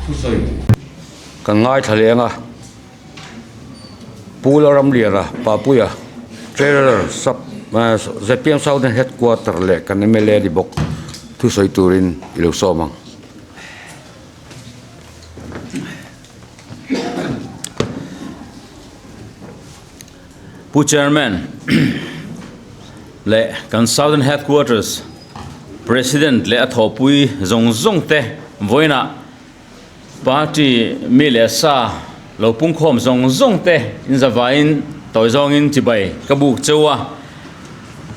Thusawi kan ngaithla leh ang a, Pu Lalramliana, Papuia, Treasurer Sub zpm Southern Headquarter leh kan mla ni bawk thusawi turin i lo sawm ang. Pu Chairman leh kan Southern Headquarters President leh a thawhpui zawng zawng te vawiinah Party mi leh sa lo pungkhawm zawng zawng te inzavaiin tawi zawngin chibai ka buk cheu a.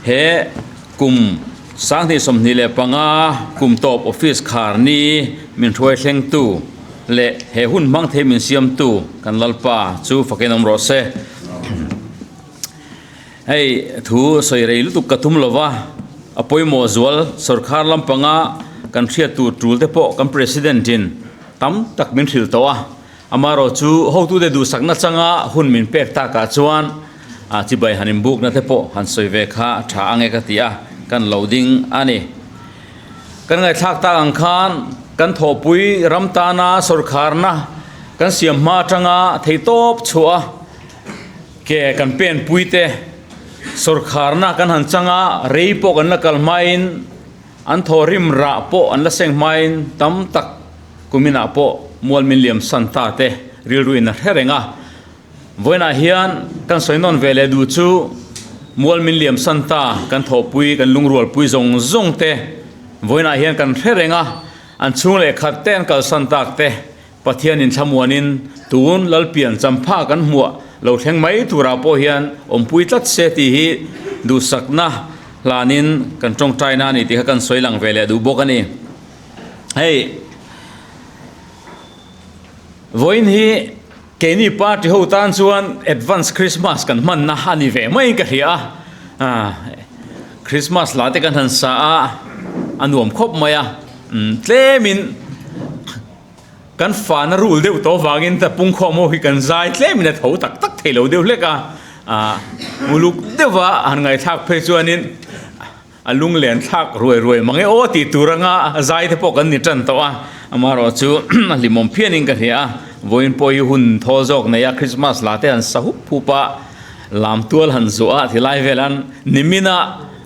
He kum 2025 kum tawp office khar ni min hruai thlengtu leh he hun hmang thei min siamtu kan Lalpa chu fakin awm rawh se. Hei thu sawi rei lutuk ka tum lova, a pawimawh zual sorkar lampanga kan hriat tur tul te pawh kan President in tam tak min hrilh tawh a, amaherawh chu hotute duhsakna changa hun min pek takah chuan chibai han inbukna te pawh han sawi ve kha tha ange ka ti a, kan lo ding a ni. Kan ngaihthlak tak ang khan kan thawhpui ram tana sawrkharna kan siam hma atanga theitawp chhuah a ke kan penpui te sawrkharna kan han chang a, rei pawh kan la kal hmain an thawhrim rah pawh an la seng hmain tam tak kuminah pawh mual min liam san ta te rilru in a hre reng a. Vawiinah hian kan sawi nawn ve leh duh chu mual min liam san ta kan thawhpui kan lungrualpui zawng zawng te vawiinah hian kan hre reng a, an chhung leh khat te an kalsan tak te Pathianin thlamuanin tun Lalpian champha kan hmuah lo thleng mai turah pawh hian awmpui tlat se tih hi duhsakna hlanin kan tawngtaina a ni tih kha kan sawi lang ve leh duh bawk a ni. Hei vawiin hi. Keini party ho tan chuan advance Christmas kan hmanna a ni ve maiin ka hria a, Christmas lah te kan han sa a, a nuam khawp mai a, tlemin kan fana rul deuh tawh avangin ta pungkhawm ho hi kan zai tlemin a tho tak tak thei lo deuh hlek a, uluk deuha han ngaihthlak phei chuanin A lunglen thlak ruai ruai mang e aw tih tur anga zai te pawh kan ni tan tawh a, amaherawh chu a hlimawm phianin ka hria a, vawiin pawh hi hun thawl zawk nei a Christmas la te han sa hup hup a, lam tual han zuah a tilai vel an nimin a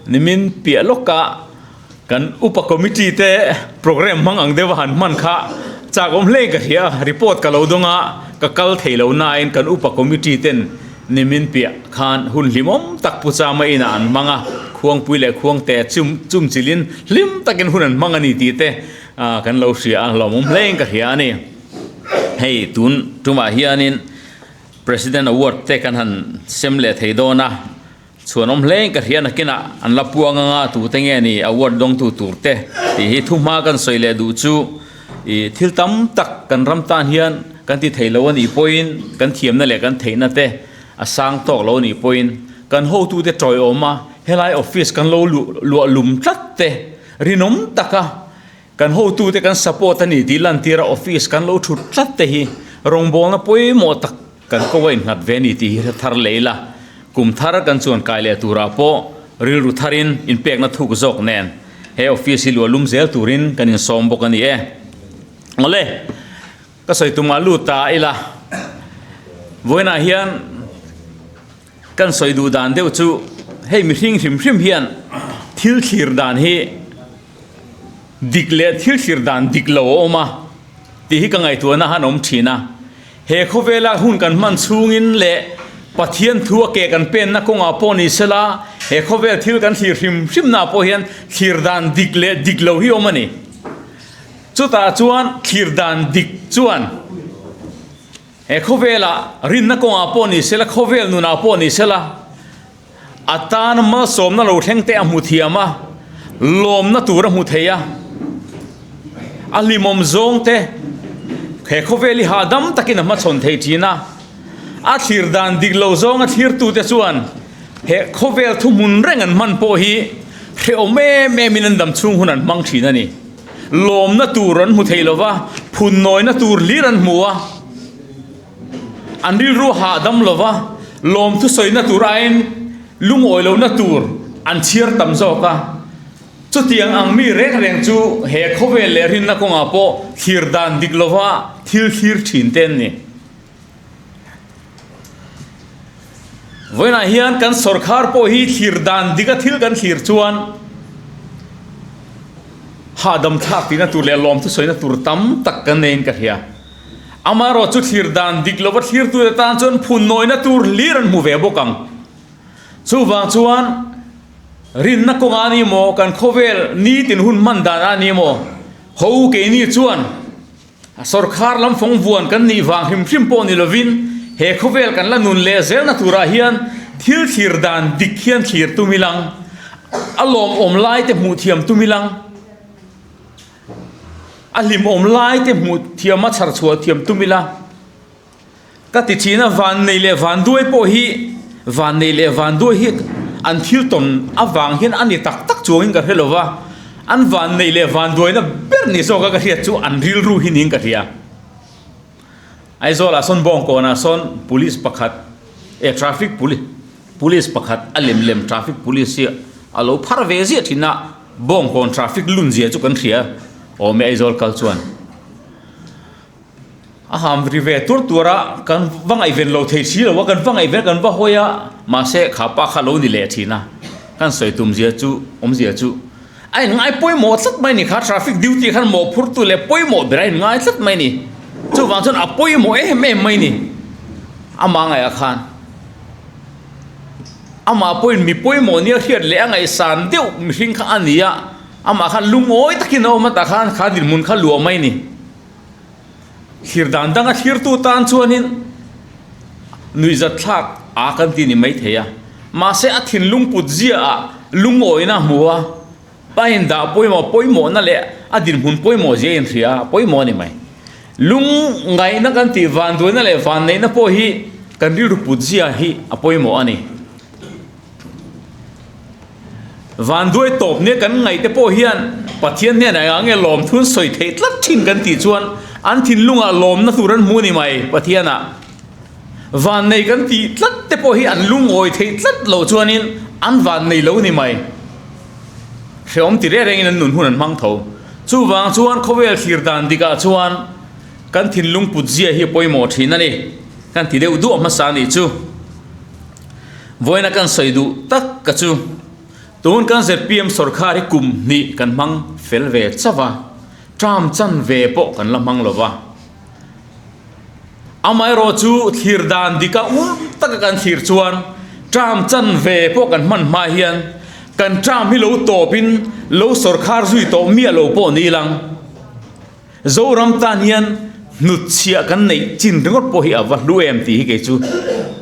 nimin piah lawk a kan upa committee te programme hmang ang deuh a han hman kha chak awm hle in ka hria a, report ka lo dawng a ka kal thei lo nain kan upa committee ten Nimin piah khan hun hlimawm tak Pu Chama inah an hmang a, Khuangpui leh Khuangte chum chum chilhin hlim takin hun an hmang a ni tih te kan lo hria a, hlawmawm hlein ka hria a ni. Hei tun tumah hianin President Award te kan han sem leh thei dawn a, chhuanawm hlein ka hria nakinah an la puang anga tute nge ni award dawngtu tur te tih hi thuhma kan sawi leh duh chu Ih thil tam tak kan ram tan hian kan ti thei lo a nih pawhin kan thiamna leh kan theihna te a sang tawk lo a nih pawhin kan hotute tawiawm a helai office kan lo luh luah lum tlat te rinawm taka kan hotute kan support a ni tih lantir a office kan lo thut tlat te hi rawngbawlna pawimawh tak kan ko a innghat ve a ni tih hi hre thar leh ila kum thar kan chuan kai leh turah pawh rilru tharin inpekna thuk zawk nen He office hi luah lum zel turin kan insawm bawk a ni e. Awle, ka sawi tumah lut ta ila, vawiinah hian kan sawi duh dan deuh chu hei mihring hrim hrim hian thil thlir dan hi dik leh thil thlir dan dik lo a awm a tih hi ka ngaihtuahna han awm thin a. He khawvela hun kan hman chhungin leh Pathian thu a ke kan penna kawngah pawh ni sela, he khawvel thil kan thlir hrim hrimnaah pawh hian thlir dan dik leh dik lo hi awm a ni. Chutah chuan thlir dan dik chuan he khawvela rinna kawngah pawh ni sela, khawvel nunah pawh ni sela, a tan malsawmna lo thleng te a hmu thiam a, lawmna tur a hmu thei a, a hlimawm zawng te he khawvel hi hahdam takin a hmachhawn thei thin a, a thlir dan dik lo zawnga thlirtute chuan he khawvel thuhmun reng an hman pawh hi hrehawm em emin an dam chhung hun an hmang thin a ni. Lawmna tur an hmu thei lo va, phunnawina tur hlir an hmu a. An rilru hahdam lova lawmthu sawina tur aiin lungawi lohna tur an chhiar tam zawk a. Chutiang ang mi reng reng chu he khawvel leh rinna kawngah pawh thlir dan dik lova thil thlir thin te an ni. Vawiinah hian kan sawrkhar pawh hi thlir dan dika thil kan thlir chuan hahdam thlak tihna tur leh lawmthu sawina tur tam tak kan neiin ka hria. Amaherawh chu thlir dan dik lova thlirtute tan chuan phunnawina tur hlir an hmu ve bawk ang. Chuvang chuan rinna kawngah a ni maw, kan khawvel nitin hun hman danah a ni maw, ho keini chuan sawrkhar lam fawng vuan kan nih vang hrim hrim pawh ni lovin he khawvel kan la nun leh zelna turah hian thil thlir dan dik hian thlir tum ilang, a lawmawm lai te hmuh thiam tum ilang, a hlimawm lai te hmuh thiam a chhar chhuah thiam tum ila. Ka ti thin a, vannei leh vanduai pawh hi vannei leh vanduai hi an thil tawn avang hian a ni tak tak chuangin ka hre lo va, an vannei leh vanduaina ber ni zawka ka hriat chu an rilru hi niin ka hria. Aizawlah sawn Bawngkawnah sawn police pakhat eh traffic police police pakhat a lem lem traffic police hi a lo phar ve ziah thin a, Bawngkawn traffic lun zia chu kan hria awm e Aizawl kal chuan. A ham ri ve tur tur a, kan va ngaihven lo thei si lo a, kan va ngaihven kan va hawi a, mahse kha pa kha lo ni leh thin a, kan sawi tum zia chu awmzia chu a in ngai pawimawh tlat mai ni kha traffic duty khan mawhphur tu leh pawimawh ber a in ngai tlat mai ni, chuvang chuan a pawimawh em em mai ni amah ngaihah khan amah pawhin mi pawimawh nia hriat leh a ngaihsan deuh mihring kha a ni a, amah khan lungawi takin a awm a tah khan kha dinhmun kha luah mai ni. Thlir dan danga thlirtu tan chuanin nuihzat thlak a kan ti ni maithei a, mahse a thinlung put ziaah lungawina a hmu a, a indah pawimawh pawimawhna leh a dinhmun pawimawh zia a inhria a, pawimawh a ni mai. Lungngaihna kan tih vanduaina leh vanneihna pawh hi kan rilru put zia hi a pawimawh a ni. Vanduai tawp nia kan ngaih te pawh hian Pathian hnenah engah nge lawmthu an sawi theih tlat thin kan tih chuan an thinlungah lawmna tur an hmu a ni mai Pathianah. Vannei kan tih tlat te pawh hi an lungawi theih tlat loh chuanin an vannei lo a ni mai. Hrehawm ti reng rengin an nun hun an hmang tho. Chuvang chuan khawvel thlir dan dikah chuan kan thinlung put zia hi a pawimawh thin a ni. Kan ti deuh duah hmasa a nih chu. Vawiina kan sawi duh tak ka chu tun kan zpm sawrkhar hi kum hnih kan hmang fel ve chauh a, term chan ve pawh kan la hmang lo va. Amaherawh chu thlir dan dika ur taka kan thlir chuan term chan ve pawh kan hman hma hian kan term hi lo tawpin lo sawrkhar zui tawh miah lo pawh ni ilang. Zoram tan hian hnutchhiah kan neih chin ringawt pawh hi a va hlu em tih hi kei chu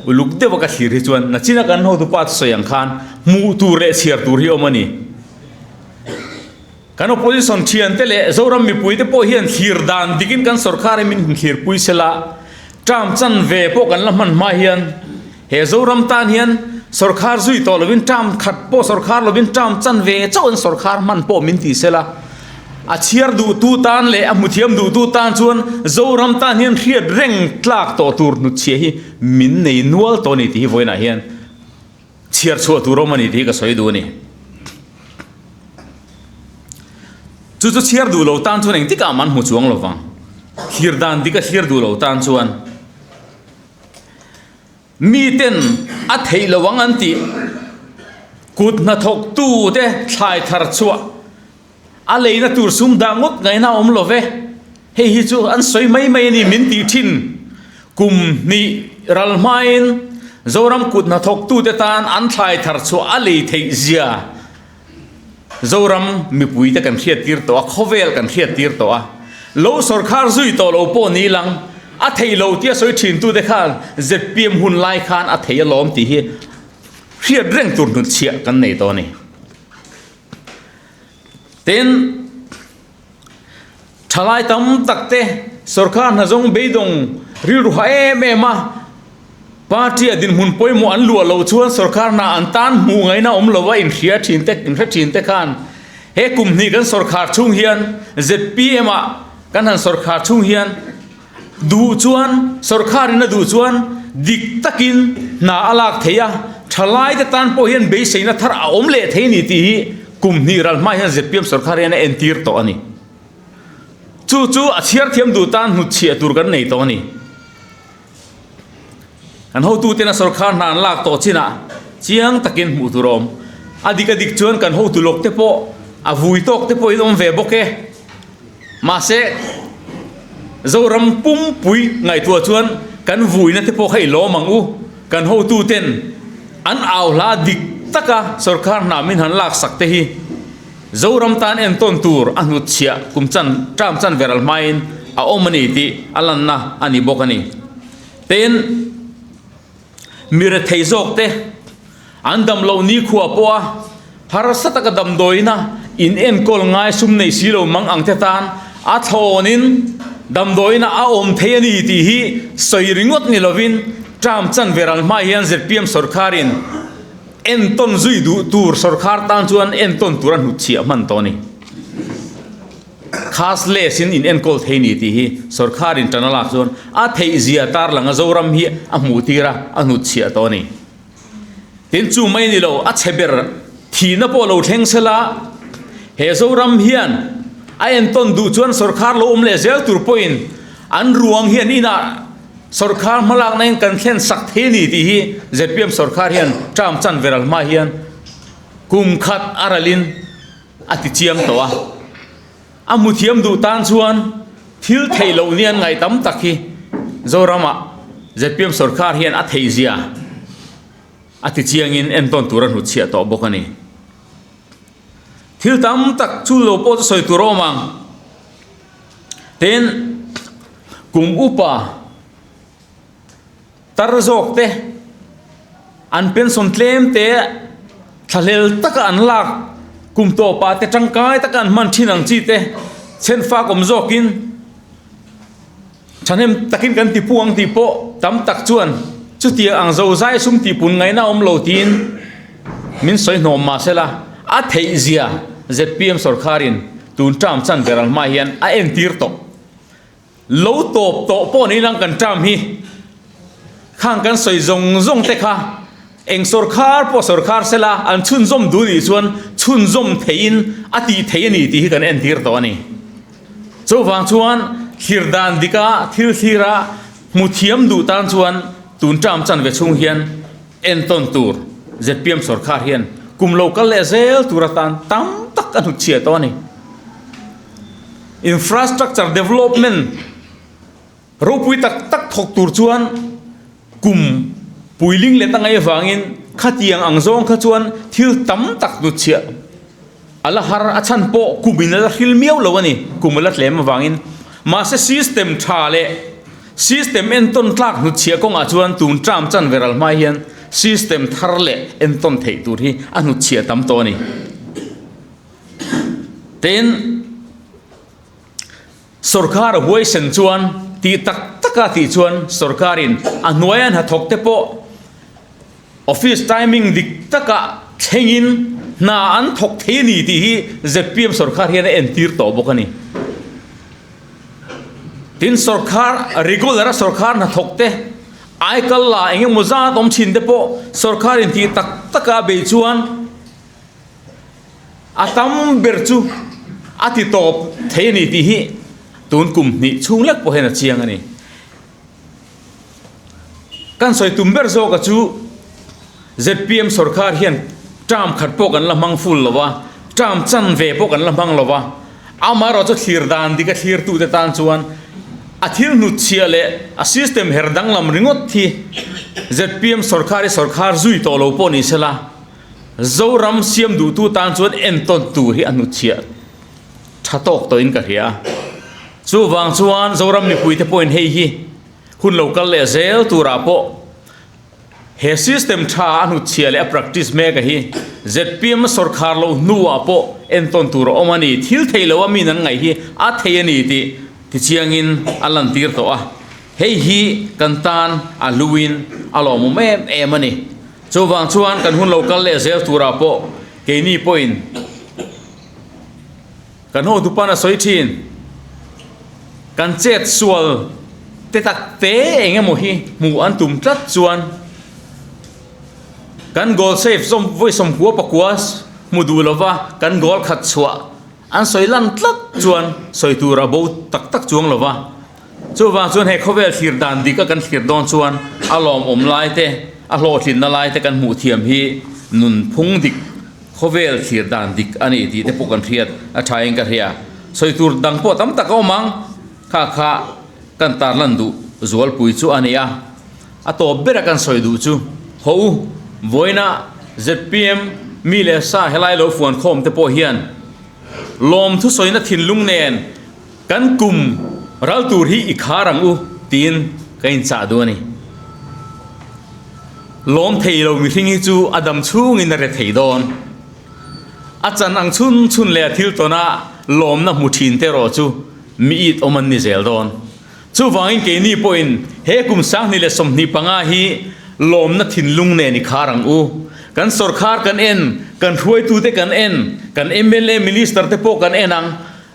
uluk deuh a ka thlir hi chuan nachina kan hotupa chu sawi ang khan hmuh tur leh chhiar tur hi a awm a ni. Kan opposition thiante leh Zoram mipuite pawh hian thlir dan dikin kan sorkar hi min thlir pui sela term chan ve pawh kan la hman hma hian he Zoram tan hian sorkar zui tawh lovin term khat pawh sorkar lovin term chan ve chauh an sorkar hman pawh min ti sela. A chhiar duhtu tan leh a hmuthiam duhtu tan chuan Zoram tan hian hriat reng tlak tawh tur hnutchhiah hi min nei nual tawh a ni tih hi vawiinah hian chhiar chhuah tur awm a ni tih hi ka sawi duh a ni. Chu chu chhiar duh lo tan chuan engtikah man hmu chuang lo vang. Thlir dan dik a thlir duh lo tan chuan. Miten a theih lo ang an tih kut hnathawktute thlai thar chhuah a leina tur sum dah ngawt ngaihna a awm lo ve. Hei hi chu an sawi mai mai a ni min tih thin. Kum hnih ral hmain Zoram kut hnathawktute tan an thlai thar chhuah a lei theih zia Zoram mipuite kan hriattir tawh a, khawvel kan hriattir tawh a. Lo sawrkhar zui tawh lo pawh ni lang, a thei lo tia sawi thintute khan zpm hun lai khan a thei alawm tih hi hriat reng tur hnutchhiah kan nei tawh a ni. Tin, thalai tam tak te sawrkhar hna zawng beidawng rilru ha em em a, party a dinhmun pawimawh an luah loh chuan sawrkhar hna an tan hmuh ngaihna awm lo a inhria thin te inhre thin te khan he kum hnih kan sawrkhar chhung hian zpm ah kan han sawrkhar chhung hian Duh chuan, sawrkharin a duh chuan dik takin hna a lak thei a, thalaite tan pawh hian beiseina thar a awm leh thei a ni tih hi kum hnih ral hma hian zpm sorkar hian a entir tawh a ni. Chu chu a chhiar thiam duh tan hnutchhiah tur kan nei tawh a ni. Kan hotuten a sorkar hna an lak tawh chinah chiang takin hmuh tur a awm. A dik a dik chuan kan hotu lawk te pawh a vui tawk te pawhin awm ve bawk e. Mahse, Zoram pumpui ngaihtuah chuan kan vuina te pawh kha i lawm ang u. Kan hotuten an au hla dik taka sorkar hna min han laksak te hi Zoram tan entawn tur a hnutchhiah kum chan term chan veral hmain a awm a ni tih a lanna a ni bawk a ni. Tin, mi rethei zawk te an dam loh nikhua pawha harsa taka damdawiina in enkawl ngai sum nei si lo mang ang te tan a thlawnin damdawiina a awm thei a ni tih hi sawi ringawt ni lovin term chan veral hma hian zpm sorkarin Entawn zui duh tur sorkar tan chuan entawn tur a hnutchhiah hman tawh a ni. Cashless in in enkawl thei ni tih hi sorkar in tan a lak chuan a theih zia tarlang a Zoram hi a hmuh tir a, a hnutchhiah tawh a ni. Tin chu mai ni lo, a chhe ber thihna pawh lo thleng sela he Zoram hian a entawn duh chuan sorkar lo awm leh zel tur pawhin an ruang hian inah Sorkar hmalakna in kan thlen sak thei a ni tih hi zpm sorkar hian term chan veral hma hian kum khat a ralin a ti chiang tawh a. A hmu thiam duh tan chuan thil theih loh ni an ngaih tam tak hi Zoramah zpm sorkar hian a theih zia a ti chiangin entawn tur a hnutchhiah tawh bawk a ni. Thil tam tak chu lo pawh chu sawi tur a awm ang. Tin, kum upa tar zawk te an pension tlem te thlahlel taka an lak kum tawpah te tangkai taka an hman thin ang chi te chhenfak awm zawkin thahnem takin kan ti pu ang tih pawh tam tak chuan chutiang ang zozai sum tihpun ngaihna awm lo tiin min sawi hnawm mahsela a theih zia zpm sorkharin Tun term chan ber ang hma hian a entir tawh. Lo tawp tawh pawh niin ang kan term hi. Khang kan sawi zawng zawng te kha eng sorkar pawh sorkar sela an chhunzawm duh nih chuan chhunzawm theihin a tih theih a ni tih hi kan entir tawh a ni. Chuvang chuan thlir dan dika thil thlira hmu thiam duh tan chuan tun term chan ve chhung hian Entawn tur zpm sorkar hian kum lo kal leh zel tur atan tam tak a hnutchhiah tawh a ni. Infrastructure development ropui tak tak thawk tur chuan kum puiling let a ngaih avangin khatiang ang zawng kha chuan thil tam tak hnutchhiah a la har a chhan pawh kum in a la hril miau lo a ni, kum a la tlem avangin. Mahse system tha leh system entawn tlak hnutchhiah kawngah chuan tun term chan veral hma hian system thar leh entawn theih tur hi a hnutchhiah tam tawh a ni. Tin, sorkar a huaisen chuan tih tak taka tih chuan sorkarin a hnuaia hnathawk te pawh Office timing dik takah thlengin hna an thawk thei a ni tih hi zpm sorkar hian a entir tawh bawk a ni. Tin, sorkar regular a sorkar hnathawk te, aikal la eng emaw zat awm thin te pawh sorkarin tih tak taka a beih chuan a tam ber chu a ti tawp thei a ni tih hi tun kum hnih chhung lek pawh hian a chiang a ni. Kan sawi tum ber zawka chu zpm sorkar hian term khat pawh kan la hmang full lo va, term chanve pawh kan la hmang lo va, amaherawh chu thlir dan dik a thlirtute tan chuan a thil hnutchhiah leh a system her danglam ringawt hi zpm sorkar hi sorkar zui tawh lo pawh ni sela, Zoram siam duhtu tan chuan entawn tur hi a hnutchhiah tha tawk tawhin ka hria a. Chuvang chuan Zoram mipuite pawhin hei hi hun lo kal leh zel turah pawh he system tha a hnutchhiah leh a practice mek a hi zpm sorkar loh hnuah pawh entawn tur a awm a ni. Thil thei lo a min an ngaih hi a thei a ni tih tichiangin a lantir tawh a. Hei hi kan tan a hluin a lawmawm em em a ni. Chuvang chuan kan hun lo kal leh zel turah pawh keini pawhin Kan hotupan a sawi thin, kan chet sual te tak te eng emaw hi hmuh an tum tlat chuan kan goal save sawm vawi 99. hmu duh lova kan goal khat chhuah an sawi lan tlat chuan sawi tur a bo tak tak chuang lova. Chuvang chuan he khawvel thlir dan dik a kan thlir dawn chuan a lawmawm lai te, a hlawhtlinna lai te kan hmuh thiam hi nunphung dik, khawvel thlir dan dik a ni tih te pawh kan hriat a thain ka hria. Sawi tur dang pawh tam tak a awm ang, kha kha kan tarlan duh zualpui chu a ni a. A tawp bera kan sawi duh chu, Haw u, vawiina zpm mi leh sa helai lo fuan khawm te pawh hian lawmthu sawina thinlung nen kan kum ral tur hi i khar ang u tiin ka inchah duh a ni. Lawm thei lo mihring hi chu a dam chhungin a re thei dawn. A chan ang chhun chhun leh a thil tawna lawmna hmu thin te erawh chu mi it awm an ni zel dawn. Chuvangin keini pawhin he kum 2025 hi lawmna thinlung nen i khar ang u. Kan sorkar kan en, kan hruaitute kan en, kan mla minister te pawh kan en ang.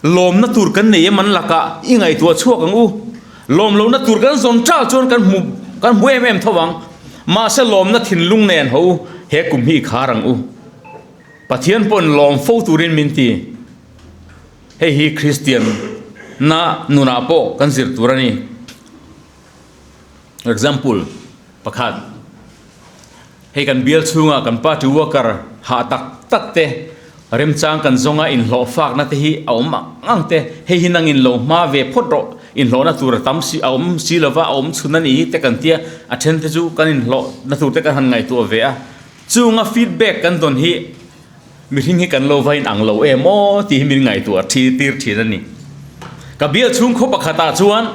Lawmna tur kan nei em an lakah i ngaihtuah chhuak ang u. Lawm lohna tur kan zawn ṭal chuan kan hmu kan hmu em em tho ang. Mahse lawmna thinlung nen ho u he kum hi i khar ang u. Pathian pawhin lawm fo turin min ti. Hei hi Kristian na nunah pawh kan zir tur a ni. Example pakhat, hei kan bial chhunga kan party worker hah tak tak te, remchang kan zawnga inhlawh fakna te hi a awm ang ang te, hei hi nangin lo hma ve phawt rawh, inhlawhna tur a tam si a awm si lova a awm chhun a ni hi te kan tia, a then te chu kan inhlawhna tur te kan han ngaihtuah ve a, chunga feedback kan dawn hi Mihring hi kan lo va inang lo em aw tih hi min ngaihtuah thi tir thin a ni. Ka bial chhung khaw pakhatah chuan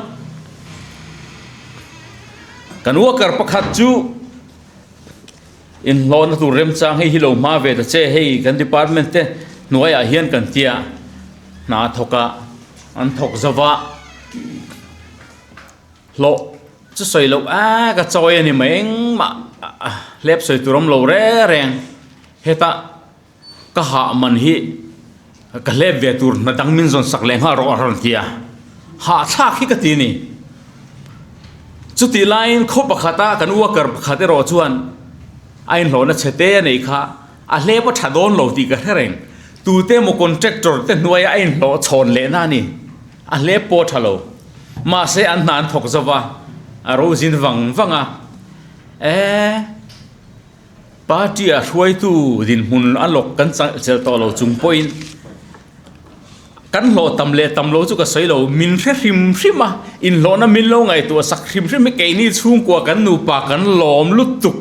kan worker pakhat chu inhlawhna tur remchang hei hi lo hma ve ta che hei kan department te hnuaiah hian kan tia hna thawk a an thawk zova. Hlawh chu sawi loh a ka chawi a ni mai engmah hlep sawi tur awm lo reng reng hetah ka hah man hi ka hlep ve tur hna dang min zawn sak leh nghal rawh a rawn ti a hahthlak hi ka ti a ni chutih laiin khaw pakhata kan worker pakhat erawh chuan a inhlawhna chhe te a neih kha a hlep a tha dawn lo tih ka hre reng tute emaw contractor te hnuaia a inhlawh chhawn lehna a ni. A hlep pawh a tha lo. Mahse an hna an thawk zo va, a ro zin vang vang a. E, party a hruaitu dinhmun a lawk kan chelh tawh lo chung pawhin kan hlawh tam leh tam lo chu ka sawi lo, min hre hrim hrim a, inhlawhna min lo ngaihtuah sak hrim hrim hi keini chhungkua kan nupa kan lawm lutuk.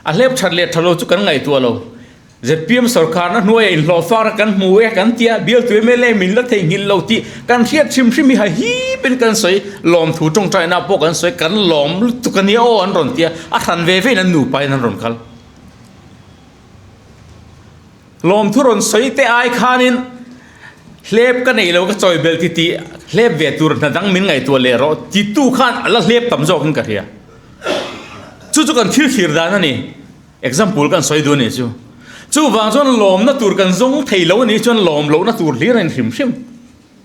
A hlep that leh tha lo chu kan ngaihtuah lo. Zpm sorkarna hnuaiah inhlawh far kan hmu e kan tia, bialtu mla min la theihnghilh lo tih kan hriat hrim hrim hi hahipin kan sawi, lawmthu tawngtaina pawh kan sawi, kan lawm lutuk a nia aw an rawn tia, a hran ve vein an nupain an rawn kal. Lawmthu rawn sawi te ai khanin hlep ka nei lo ka chawi belh ti tih hlep ve tur hna dang min ngaihtuah leh rawh titu khan a la hlep tam zawkin ka hria. Chu chu kan thil thlir dan a ni. Example kan sawi duh a nih chu. Chuvang chuan lawmna tur kan zawng thei lo a nih chuan lawm lohna tur hlir a in hrim hrim.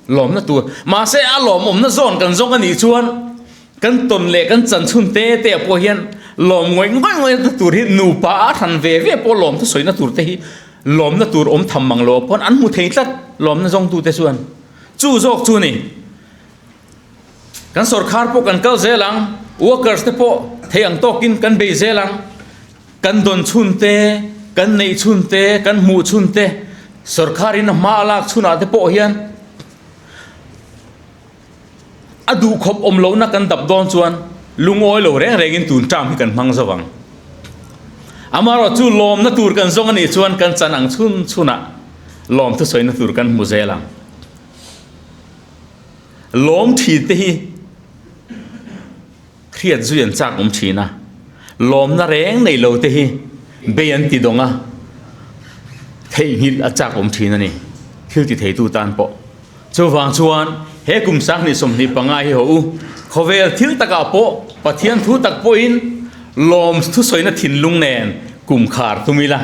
Lawmna tur. Mahse a lawmawmna zawn kan zawng a nih chuan kan tawn leh kan chan chhun te te ah pawh hian lawm ngawih ngawih ngawih na tur hi nupa a hran ve ve pawh lawm thusawina tur te hi lawmna tur awm tham mang lo ah pawn an hmu thei tlat lawmna zawngtu te chuan. Chu zawk chu a ni. Kan sorkar pawh kan kal zel ang, workers te pawh thei ang tawkin kan bei zel ang. Kan dawn chhun te, kan neih chhun te, kan hmuh chhun te, sorkarin a hma a lak chhunah te pawh hian a duhkhawp awm lohna kan dap dawn chuan lungawi lo reng rengin tun term hi kan hmang zo ang. Amaherawh chu lawmna tur kan zawng a nih chuan kan chan ang chhun chhunah lawm thusawina tur kan hmu zel ang. Lawm thin te hi hriat zui an chak awm thin a, lawmna reng nei lo te hi bei an ti dawng a, theihnghilh a chak awm thin a ni, thil ti theitu tan pawh. Chuvang chuan he kum 2025 hi haw u, khawvel thil takah pawh Pathian thu tak pawhin lawm thusawina thinlung nen kum khar tum ila.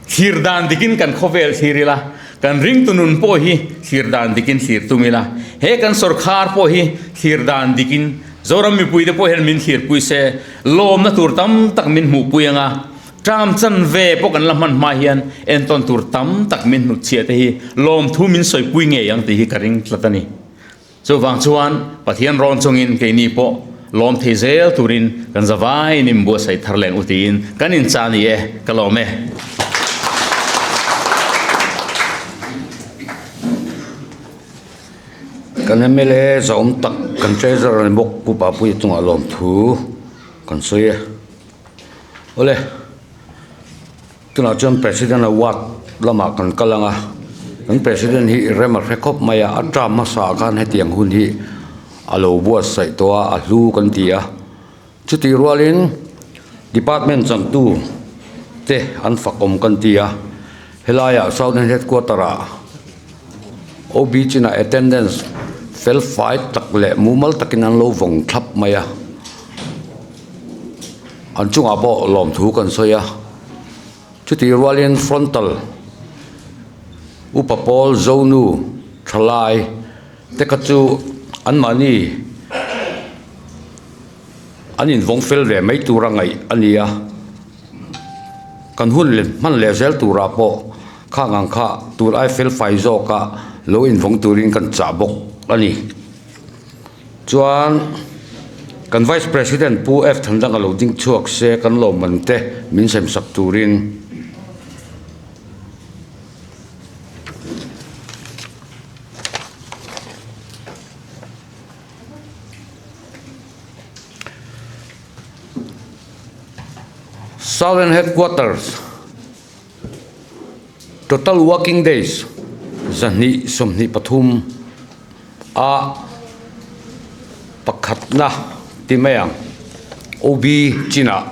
Thlir dan dikin kan khawvel thlir ila, kan ringtu nun pawh hi thlir dan dikin thlir tum ila, he kan sorkar pawh hi thlir dan dikin Zoram mipuite pawh hian min thlirpui se, lawmna tur tam tak min hmuhpui ang a. Term chanve pawh kan la hman hma hian entawn tur tam tak min hnutchhiah te hi lawmthu min sawipui ngei ang tih hi ka ring tlat a ni. Chuvang chuan Pathian rawn chungin keini pawh lawm thei zel turin kan zavaiin inbuatsaih thar leng u tiin kan inchah a ni e, ka lawm e. Kan mla zahawm tak kan treasurer ni bawk Pu Papuia chungah lawmthu kan sawi e. Awle, tunah chuan President Award lamah kan kal ang a, kan President hi rem a hre khawp mai a, a term hmasa ah khan hetiang hun hi a lo buatsaih tawh a, a hlu kan ti a, chutih rualin department changtu te an fak awm kan ti a, helaiah Southern Headquarter ah OB chinah attendance fel fai tak leh mumal takin an lo vawng thlap mai a. An chungah pawh lawmthu kan sawi a, chutih rualin frontal upa pawl zonu thalai te kha chu anmahni an invawng fel ve mai tura ngaih a ni a, kan hun leh hman leh zel turah pawh khang ang kha tur ai fel fai zawka lo invawng turin kan chah bawk a ni. Chuan kan Vice President Pu F Thandanga lo ding chhuak se kan lawmman te min sem sak turin Southern Headquarters Total working days 223 a pakhatna ti mai ang OB chinah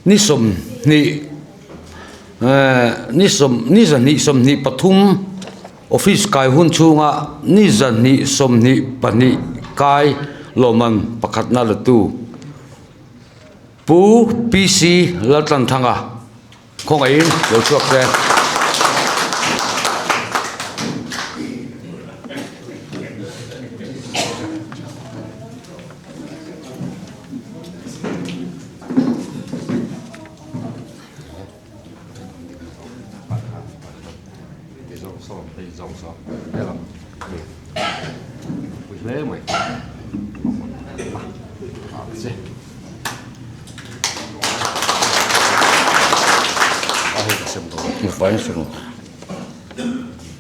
ni sawmhnih ehh ni sawm ni 223 office kai hun chhunga ni 222 kai lawmman pakhatna la tu Pu PC Laltlanthanga. Khawngaihin lo chhuak se.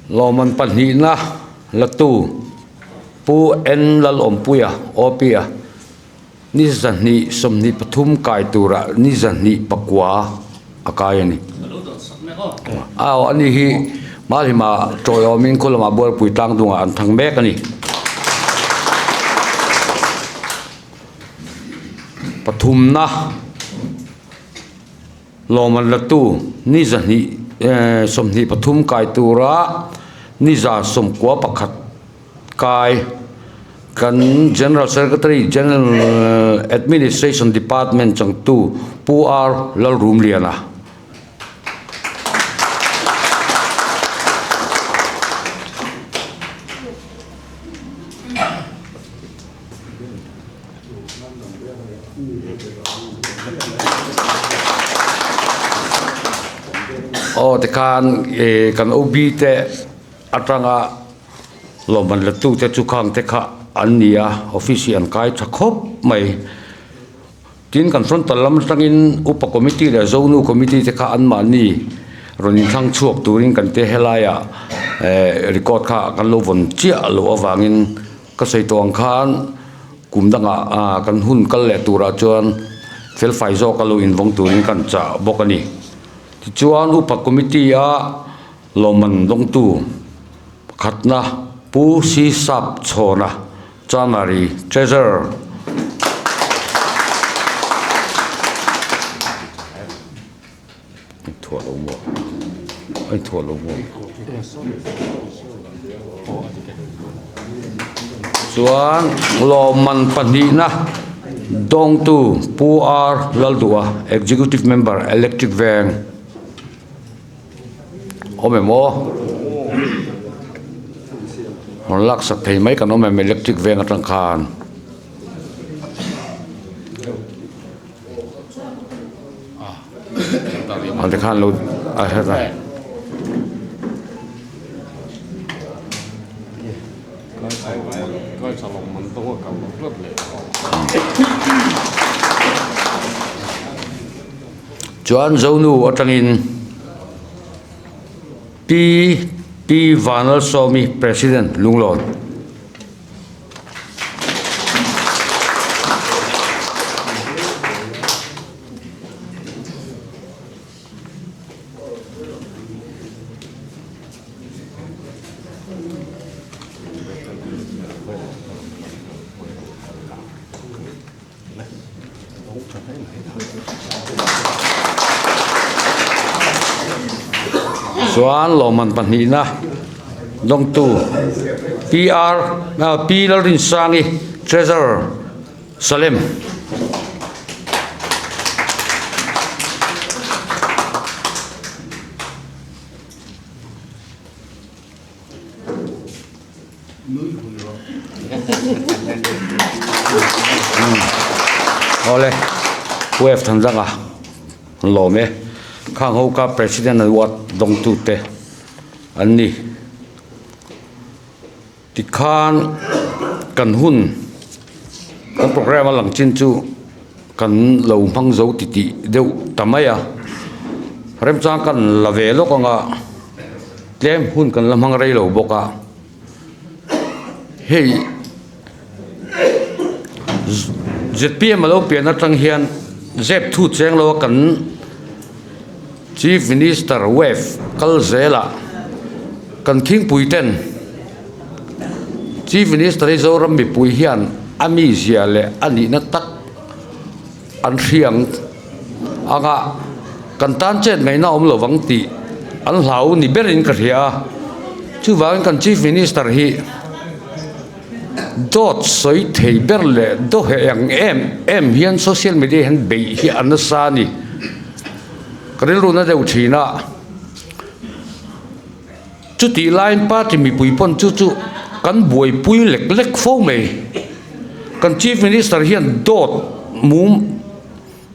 Lawmman pahnihna latu Pu N Lalawmpuia OP-a ni 223 kai tura ni 2 pakua a kai a ni. Aw ani hi Malhima tawiawmin khaw lamah Bualpui tlangdungah an thang mek a ni. Pathumna lawmman latu ni 2 23 kai tura ni 91 kai kan General Secretary General Administration Department changtu Pu R Lalrumliana. Aw tikhan ih kan OB te atanga lawmman la tu te chu khang te kha an ni a office hi an kai tha khawp mai tin kan frontal lam atangin upa committee leh zonu committee te kha anmahni rawn inthlang chhuak turin kan ti helaiah eh record kha kan lo vawn chiah loh avangin. Ka sawi tawh ang khan kum dangah ah kan hun kal leh turah chuan felfai zawk a lo invawng turin kan chah bawk a ni. Tichuan upa committee a lawmman dawngtu pakhatna Pu Si Sap Chhawna Chanari Treasurer Thuah lo maw? A inthuah lo maw? Chuan lawmman pahnihna dawngtu Pu R Lalduha Executive Member Electric Veng awm em aw? Rawn laksak thei mai kan awm em Electric Veng atang khan. An ti khan lo a heta. Chuan Zonu atangin Pi Pi Vanlalsawmi President Lunglawn. Chuan lawmman pahnihna dawngtu PR Pi Lalrinsangi Treasurer Salem. Awle wave than zanga an lawm e khang ho kha president award dawng tu te an ni tikhan kan hun kan programme a lang chin chu kan lo hmang zo titih deuh ta mai a remchang kan la ve lawk ang a tlem hun kan la hmang rei lo bawk a hei zpm a lo pian atang hian zep thu cheng lo a kan chief minister wave kal zelah kan khingpui ten chief minister hi zoram mipui hian a mizia leh a nihna tak an hriang anga kan tan chet ngaihna awm lo vang tih an hlau ni berin ka hria a chuvangin kan chief minister hi dawt sawi thei ber leh dawheh ang em em hian social media hian beih hi a nasa a ni ka rilru na deuh thin a chutih laiin party mipui pawn chu chu kan buaipui lek lek fo mai kan chief minister hian dawt mum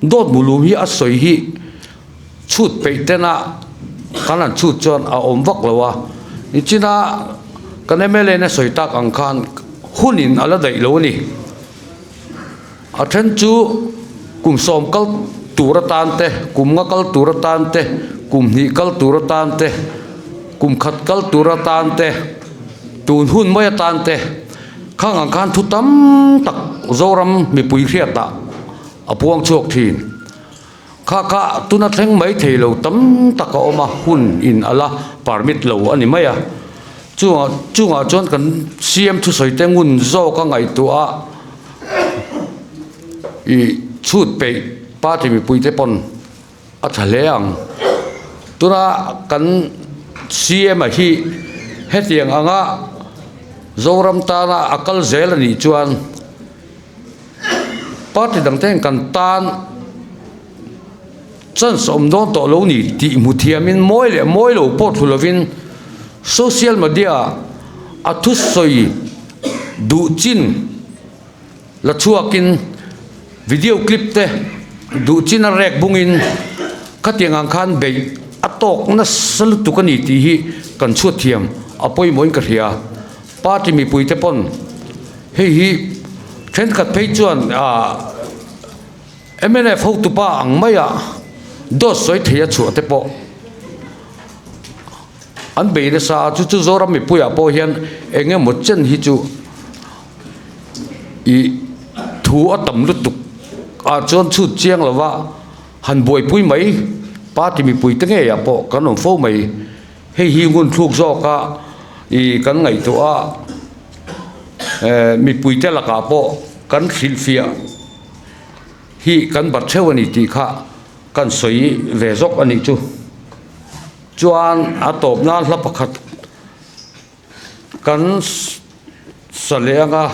Dawt mulum hi a sawi hi chhut peih tena kan han chhut chuan a awm vak lo a, nichina kan mla in a sawi tak ang khan hunin a la daih lo a ni. A then chu kum sawm kal tur atan te, kum nga kal tur atan te, kum hnih kal tur atan te, kum khat kal tur atan te, tun hun mai atan te khang ang khan thu tam tak Zoram mipui hriatah A puang chhuak thin. Kha kha tuna thleng mai thei lo tam tak a awm a, hun in a la permit lo a ni mai a. Chungah chungah chuan kan CM thusawi te ngun zawk a ngaihtuah a, ih chhut peih party mipui te pawn a tha hle ang. Tuna kan CM a hi hetiang anga Zoram tana a kal zel a nih chuan, Party dang te hian kan tan chance awm dawn tawh lo ni tih hmu thiamin mawi leh mawi lo pawh thlu lovin social media a thusawi duh chin la chhuakin video clip te duh chin a rek bungin khatiang ang khan beih a tawk nasa lutuk a ni tih hi kan chhuat thiam a pawimawhin ka hria. Party mipuite pawn hei hi thenkhat phei chuan ah mnf hotupa ang maia dawt sawi thei a chhuah te pawh an bei nasa a chu chu Zoram mipuiah pawh hian eng emaw chen hi chu ih thu a tam lutuk ah chuan chhut chiang lova han buaipui mai party mipuite ngeiah pawh kan awm fo mai. Hei hi ngun thluk zawka ih kan ngaihtuah a, eh mipuite lakah pawh kan hrilhfiah hi kan bat theuh a ni tih kha kan sawi ve zawk a nih chu. Chuan a tawp nan hla pakhat kan sa leh ang a.